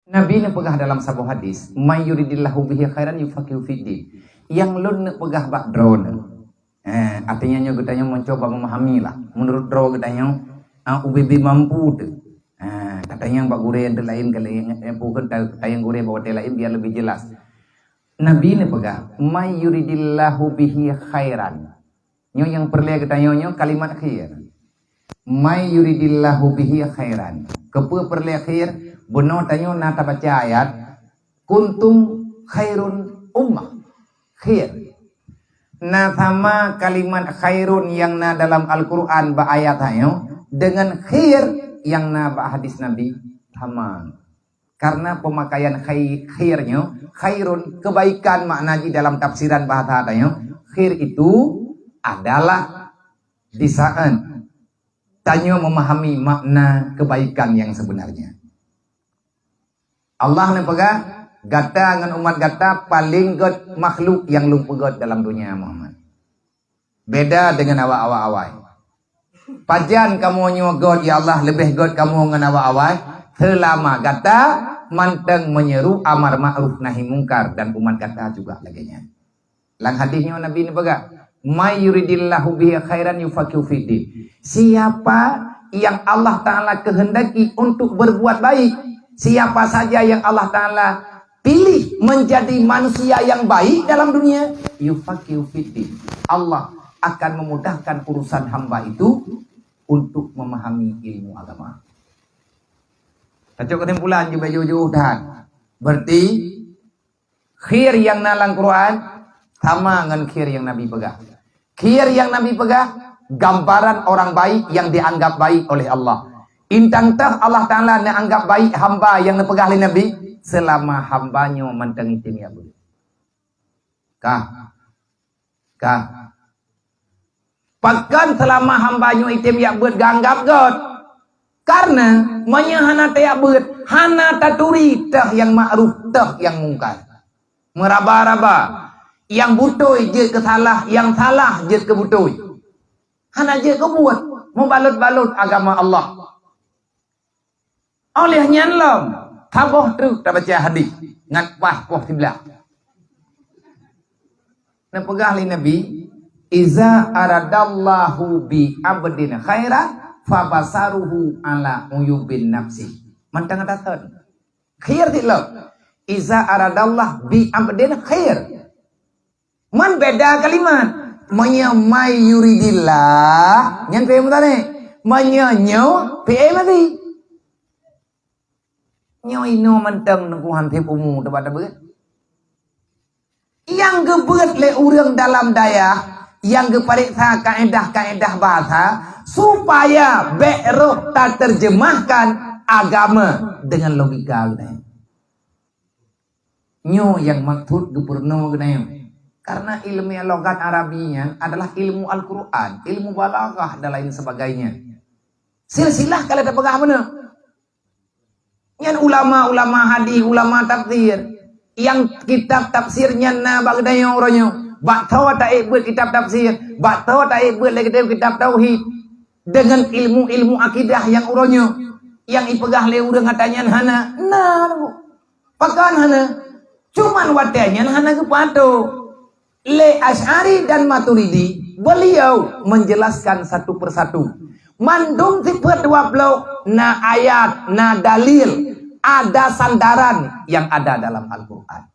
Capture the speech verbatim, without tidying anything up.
Nabi neupeugah dalam saboh hadis, "May yuridillahu bihi khairan yufaqihu fiddin." Nyang lôn neupeugah bak droeneuh. Eh, artinya nyoe geutanyoe mencoba memahami lah. Menurut droe geutanyoe, ah, ubé-bé mampu teuh. Ah, katanyong bak gurée nyang laén kali, eh, bukan ta-, tanyong gurée bak watée laén biar lebih jelas. Nabi neupeugah, "May yuridillahu bihi khairan." Nyoe nyang peureulée geutanyoe nyoe kalimat khair. "May yuridillahu bihi khairan." Keupeue peureulée khair? Bunoe tanyoe na tabaca ayat, "Kuntum khairun ummah." Khair. Na sama kalimat khairun nyang na dalam Al-Quran bak ayat tanyoe dengan khair nyang na bak hadis Nabi sama. Karena pemakaian khai-, khair nyoe, khairun, kebaikan makna jih dalam tafsiran bahasa tanyoe, khair itu adalah di saat tanyoe memahami makna kebaikan yang sebenarnya. Allah neupeugah, "Gata ngon umat gata paleng gét makhluk nyang lôn peugét dalam dunia, Muhammad." Beda dengan awak-awak awai. Pajan kamoe nyoe gét, ya Allah, leubeh gét kamoe ngon awak awai? Seulama gata mantong meunyeru amar ma'ruf nahi mungkar dan umat gata juga lagée nyan. Lam hadis nyoe Nabi neupeugah, "May yuridillahu bihi khairan yufaqihu fiddin." Siapa yang Allah Ta'ala kehendaki untuk berbuat baik, siapa saja yang Allah Ta'ala pilih menjadi manusia yang baik dalam dunia, yufaqihu fiddin. Allah akan memudahkan urusan hamba itu untuk memahami ilmu agama. Tacok kesimpulan jih baju-baju dan berarti khair nyang na lam Quran sama ngon khair nyang Nabi peugah. Khair nyang Nabi peugah, gambaran orang baik yang dianggap baik oleh Allah. Intang teuh Allah Ta'ala neuanggap baik hamba nyang neupeugah lé Nabi, seulama hamba nyoe mantong item jak beuet. Kah? Kah? Pakon seulama hamba nyoe item jak beuet geuanggap gét? Karena meunyoe hana tajak beuet, hana taturi teuh nyang ma'ruf, teuh nyang mungkar. Meuraba-raba, nyang beutôi jeuet keu salah, nyang salah jeuet keu beutôi. Hana jeuet keu buet, meubalot-balot agama Allah. Óh lheueh nyan lom, saboh treuk tabaca hadis ngat paih poh siblaih. Neupeugah lé Nabi, "Iza aradallahu bi abdin khairan, fabasaruhu ala uyubin nafsi." Mantong ada thon. Khair cit lom. "Iza aradallah bi abdin khair." Man beda kalimat. Meunyoe may yuridillah, nyan fi'il mudhari'. Meunyoe nyoe fi'il madhi. Nyoe inoe mantong Teungku Hansip umu teuba tabeuet. Nyang geubeuet lé ureuëng dalam dayah, nyang geupareksa kaedah-kaedah bahasa, supaya bék rhoh taterjemahkan agama dengan logika geutanyoe. Nyoe nyang maksud geupeurunoe geutanyoe. Karena ilmu logat Arabi nyan adalah ilmu Al-Quran, ilmu balaghah dan lain sebagainya. Silsilah kalau tapeugah beuna. Nyan ulama-ulama hadis, ulama tafsir. Nyang kitab tafsir nyan na bak geutanyoe uroe nyoe. Bak tho taék beuet kitab tafsir, bak tho taék beuet lé geutanyoe kitab tauhid. Dengan ilmu-ilmu akidah nyang uroe nyoe, nyang ipeugah lé ureuëng ata nyan hana, na. Pakon hana? Cuman watée nyan hana geupato. Lé Asy'ari dan Maturidi, beliau menjelaskan satu persatu. Mandum sifeut dua ploh na ayat, na dalil, ada sandaran yang ada dalam Al-Quran.